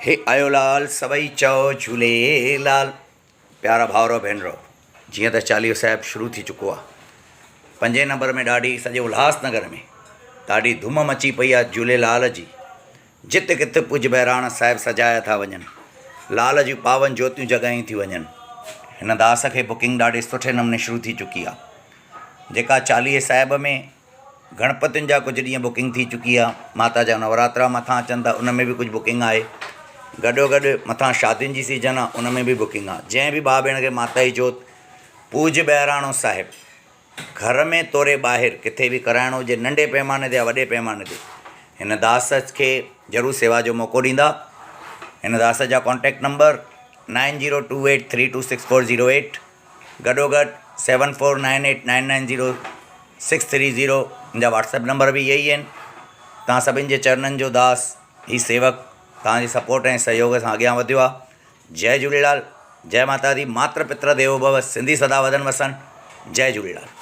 هي آيو لال سڀئي چئو جهوليلال. پيارا ڀائرو ڀينرو جيئن ته چاليهو صاحب شروع ٿي چڪو آ پنجين نمبر ۾ ڏاڍي سڄي الهاس نگر ۾ ڏاڍي ڌم مچي پئي آ جهوليلال جي جت ڪٿ پوڄ بهراڻ صاحب سجايا ٿا وڃن لال جون پاون جوتيون جڳايون ٿيون وڃن هن داس کي بڪنگ ڏاڍي سٺي نموني شروع ٿي چڪي آ جيڪا چاليهي صاحب ۾ گڻپتين جا ڪجهه ڏينهن بڪنگ ٿي چڪي آهي، ماتا جا نوراترا مٿان اچن ٿا ان ۾ به ڪجهه بڪنگ آهي، گڏو گڏ مٿان شادين جي سيزن آهي ان ۾ به بڪنگ آهي، جنهن به ڀاء ڀيڻ کي ماتا جي جوت پوڄ بهراڻو صاحب گهر ۾ توڙي ٻاهر ڪٿي به ڪرائڻو هجي ننڍي پيماني تي يا وڏي پيماني تي هن داس کي ضرور سيوا جو موقعو ڏيندا هن داس جا contact number nine zero two eight three two six four zero eight گڏوگڏ seven four nine eight nine nine zero six three zero منهنجا واٽس ايپ نمبر به اهي ئي آهن توهان سڀني جي چرنن جو داس هي سيوڪ توهان جي سپورٽ ۽ سهيوگ سان اڳيان وڌيو آهي جئي جهوليلال جئي ماتا the ماتر پتر ديوو ڀو سنڌي سدا وڌن وسن جئي جهوليلال.